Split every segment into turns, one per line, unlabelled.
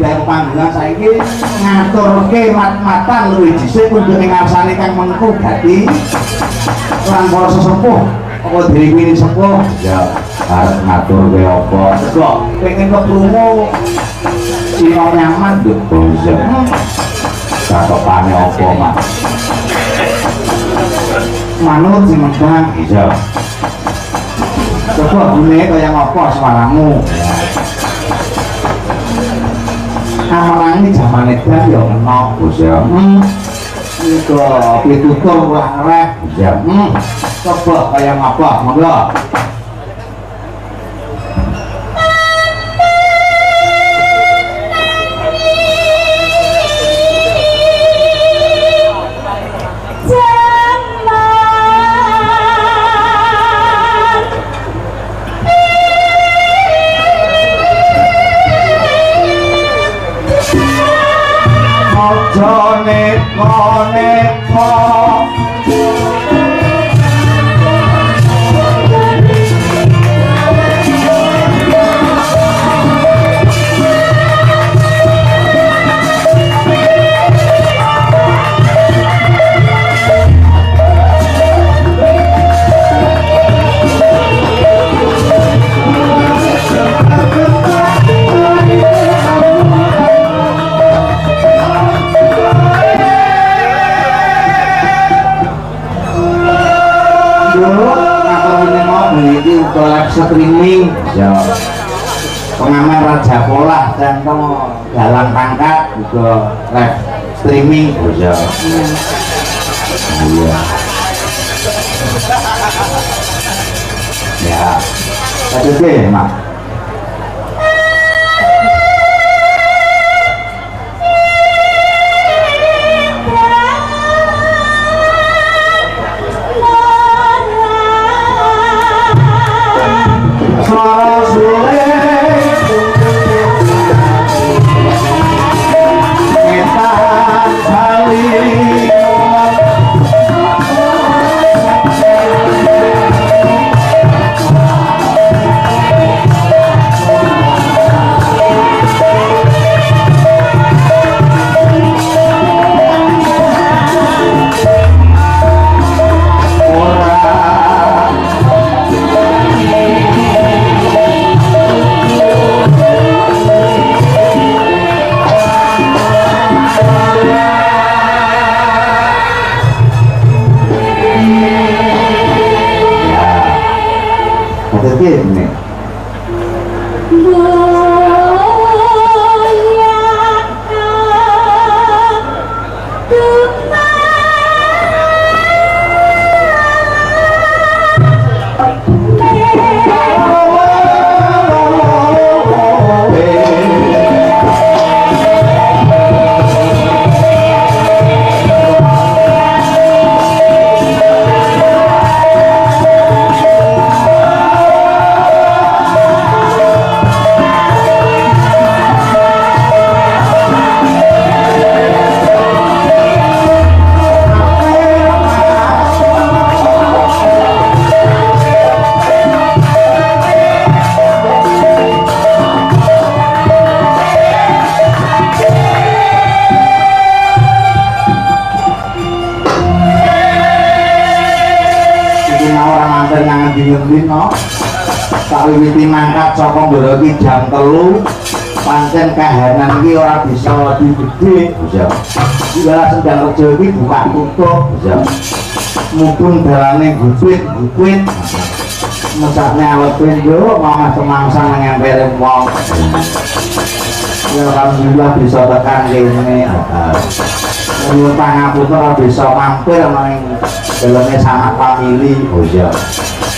dalu panggungan saiki ngaturke mat-matan luwih dhisik kunjuk ing ngarsane kang mengko dadi lan para sesepuh apa diri kuwi sepuh ya arep ngaturke apa kok pengen keprungu Cina nyaman lho iya cakepane apa Mak manut sing mendang iya coba gune kaya ngapa suaramu amarang iki jaman edan ya kena Gus ya uga pitutur ora ngreh ya coba kaya ngapa monggo. Streaming ya pengamen Raja Polah dan dalam pangkat juga live streaming ya iya ya oke Mak. Wiwiti mangkat saka mboro iki jam 3 pancen kahanan iki ora bisa lebih gedhe. Iya. Sendang Rejo iki buka tutup. Iya. Mudhun dalane gupit-gupit. Mesakne alepe yo mamah semangsa nang empere wong. Ya alhamdulillah bisa tekan kene. Nyuwun pangapunten ora bisa mampir nang daleme sanak famili. Oh iya.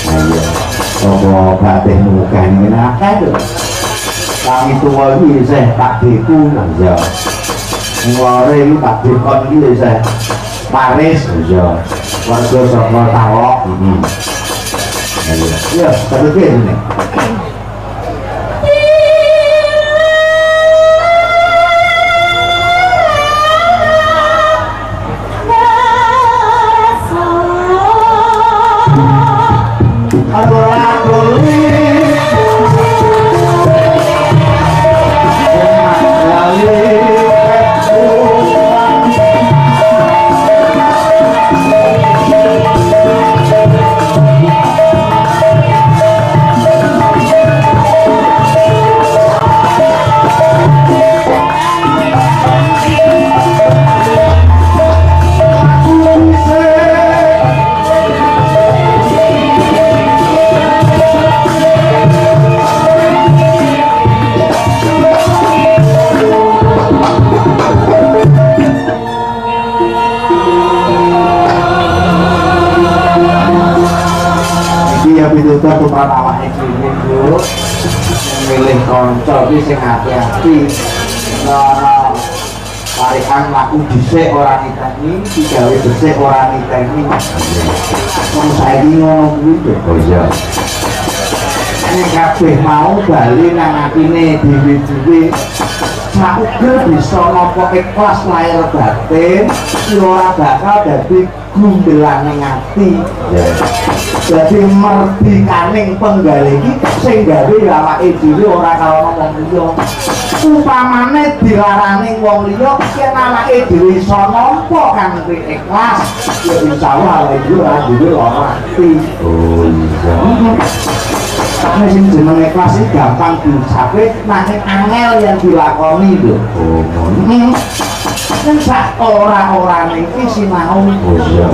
Iya. Apa batihmu akeh ngene akeh lho. Kami tuwa iki isih Pakdeku. Iya. Nglore iki Pakde kon iki isih Paris. Iya. Warga saka Tawok. Heeh. Iya, tapi piye ngene? Aku pitutur tumrap awake dhewe, Bu. Milih kanca iki sing ati-ati. Ora tarikan laku dhisik ora niteni, digawe becik ora niteni. Wong saiki ngono kuwi, Bro.
Oh iya.
Ning kabeh mau bali nang atine dhewe-dhewe. Sauger bisa nampa ikhlas lahir batin, ya ora bakal dadi gumbelaning ati.
Ya.
Dadi merdikaning penggalih iki sing gawe ya awake dhewe, ora karo wong liya. Upamane dilarani wong liya, yen awake dhewe iso nampa kanthi ikhlas, ya insyaallah awake dhewe ora duwe lara ati.
Oh iya.
Tapi sing jeneng ikhlas iki gampang diucape, nanging angel yang dilakoni lho.
Oh ngono.
Ning sak ora-orane iki sinau.
Oh iya.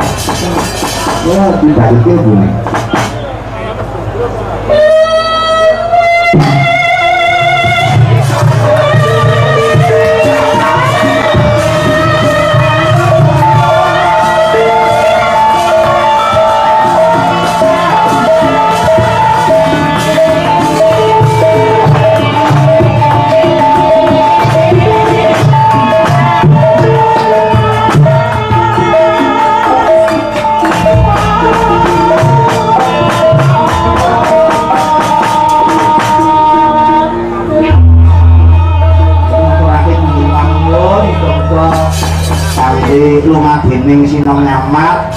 Ya dibalikin bune. Ngaturake panuwun muga-muga kanthi lumadining sinom nyamat.